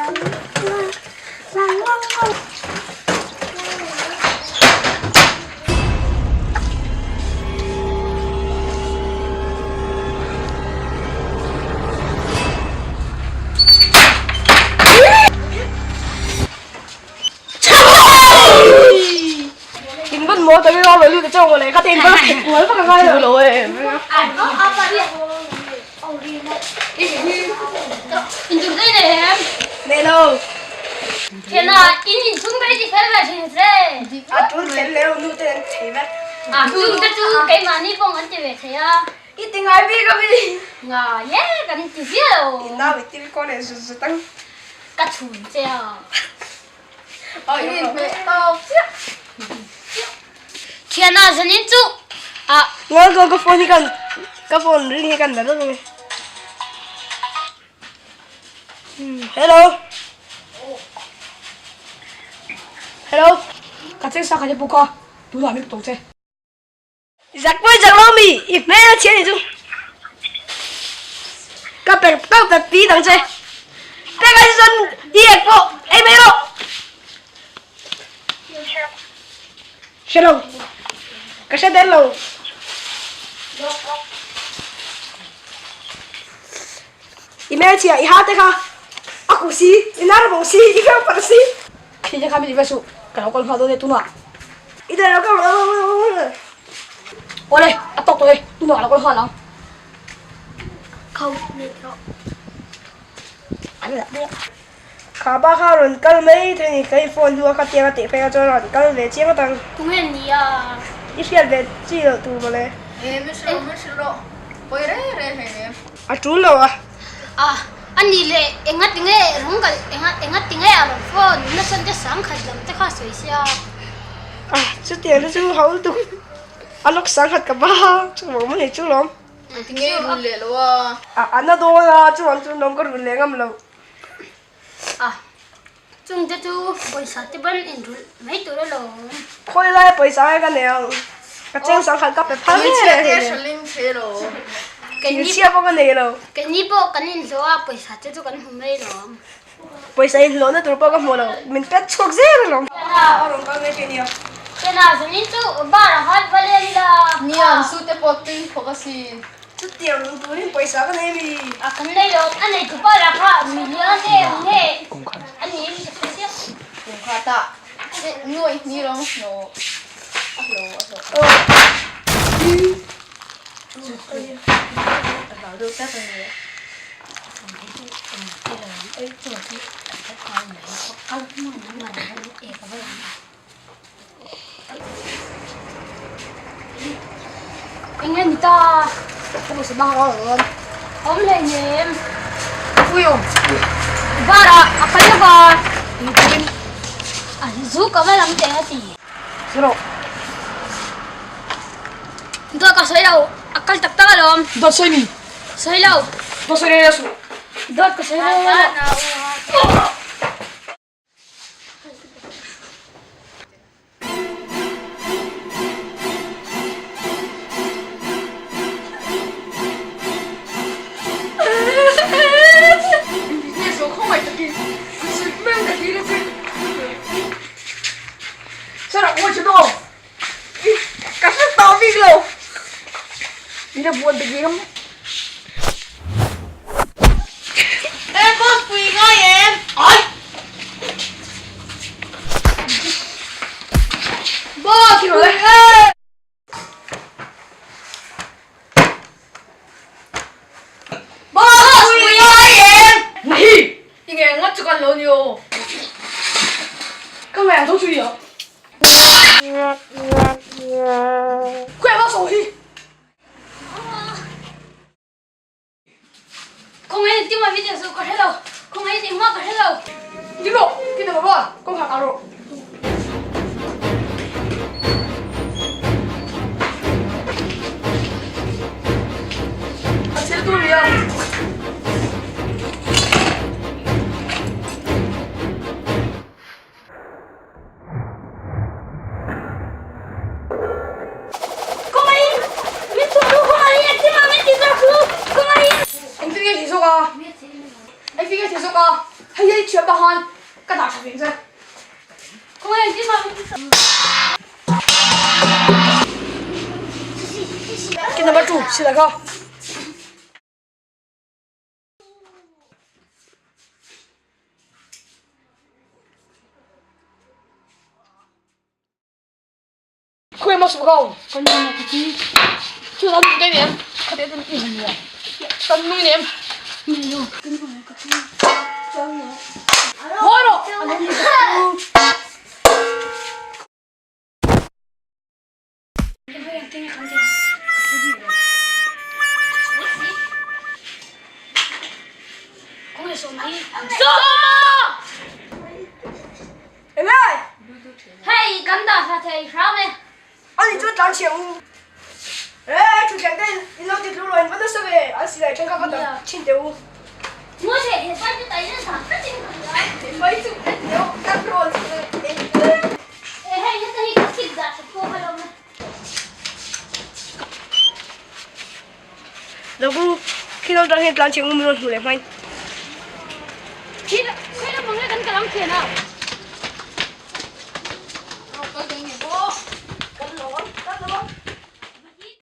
In van maw tawi lo lu te chong le kha tin ba ngol ba ka ngai lo e. In chung dei nei em? Nei lo. Thian a in in chung dei ti fel ve thin se. A tul fel leo nu te an thei vek. A chung te chu keimahni pawh an ti ve thei a. I ti ngai bik a mi. Ngai e kan ti viau. I nau i til ko leh zut zut ang. Ka chhun che a. Thian a zanin chu a. Ngol ko ka phone hi kan ka phone ring hi kan la reng mai. Hello. Hello. Ka cheng sa ka che puk a, tunah min tawng che. Zak pawh zak lo mi, i hmel a chhiat ni chu. Ka pe ka pe pi dang che. Pek ai chuan i ek pawh ei mai rawh. Hre lo. Ka hre der lo. I hmel chhia i ha te kha a kuh si, i nar bawk si, i hmel palh si. Khi te kha min ti ve suh, ka lo kal nghal dawn e tunah. I dai lo ka lo. Awle, a tawk tawh e, tunah ka lo kal nghal ang. Kho nei rawh. Kha ba kha rawn kal mai thei ni, ka i phone hnu a kha tiang a tih phei kha chuan rawn kal ve chiang ngawt ang. Tunge ni a? I hriat ve chi loh tur mawle. E, min hrilh rawh, min hrilh rawh. Pawi rei rei hlei nem. A tul lo a. A, a ni le, enga tinge rawng kal, enga, enga tinge a rawn phone nasa te sangkhat lam te kha sawi sia. A, chutiang te chu ho lutuk. A lawk sangkhat ka ba, chuvang mai chu lawm. Tinge i run leh lo a? A, a na dawn a, chuvang chu lawm ka run leh ngam lo. A, chung te chu pawisa te ban inrulh mai tur alawm. Khawi lai pawisa nge ka nei ang? Ka cheng sangkhat ka pe phal Thil reng chhia te reng. hrilhin che lo. Thil chhia pawh ka nei lo. Keini pawh kan inhlawh a, pawisa te chu kan hmu mai alawm. Pawisa inhlawhna tur pawh ka hmu lo, min pet chhuak zel alawm. A rawn kal mai thei nia. Chena zanin chu bar a hat va len ila. Nia, an su te pawh tuin phawk asin. Chutiang turin pawisa ka nei mi. A kan nei lo, a nei tupa lah kha million te ang nge a ni em ka hre chiah. Kum kha ta nuaih ni lo hlo a hlo a hlo. A hlau deuh tlat a ni. Eng nge ni ta? Ka hmu bang rawh rawn. Awm hlei nem. Ui awm. Bar ah a kal lova. Ni turin. A zu ka va lam teh a ti. Zu rawh. Dawt ka sawi lo. A kal tak tak alawm. Dawt sawi mi? Sawi lo. Dawt sawi reng reng suh. Dawt ka sawi lo. Ka hre tawh bik lo. E boss pui ngai em? Ai! Boss pui ngai! Boss pui ngai em? Nahi! I nge ngawt chu kan lo ni aw. Ka ngaih ang tho chu i a. Khuai va sawi hi! Khawngaih in tingah min ensuh ka hre lo, khawngaih in engmah ka hre lo. Ni rawh, ti na baba, kawngkhar ah rawh. A thil tur nia. Kawngaiin min chhuah duh kawngaiin engtin mah min ti zawk suh kawngaiin. Engtin nge thei zawk a? Engtin nge thei zawk a? Hei hei thiam ta khan ka dah tha veng che. Khawngaih engtin mah min ti Ke number 2 sila kha. Khuai maw sum ko. Kan nu na ka ti. Chu dan nu nem. Khate tan i ni. Tan nu nem. Ni lo. Kan nu na ka ti. Hoi ro. Soma! Enge? Hei kan dah thla thei hram e. Ani chu tlan chhiah u. E thuthleng te in lo ti tlu lo in va nasa ve an silai then kha va dang thin teh u. Ngawi thei he pai chu tai na zah tlat in ka hria. Mai chu en deuh kan rawn chu eng E hei heta hi ka thik dah that pawh ka lo na. Lo ku khi lo tang hian tlan chhiah u min rawn hmu leh hmain. Khi khi lamah nge kan kal ang thian a.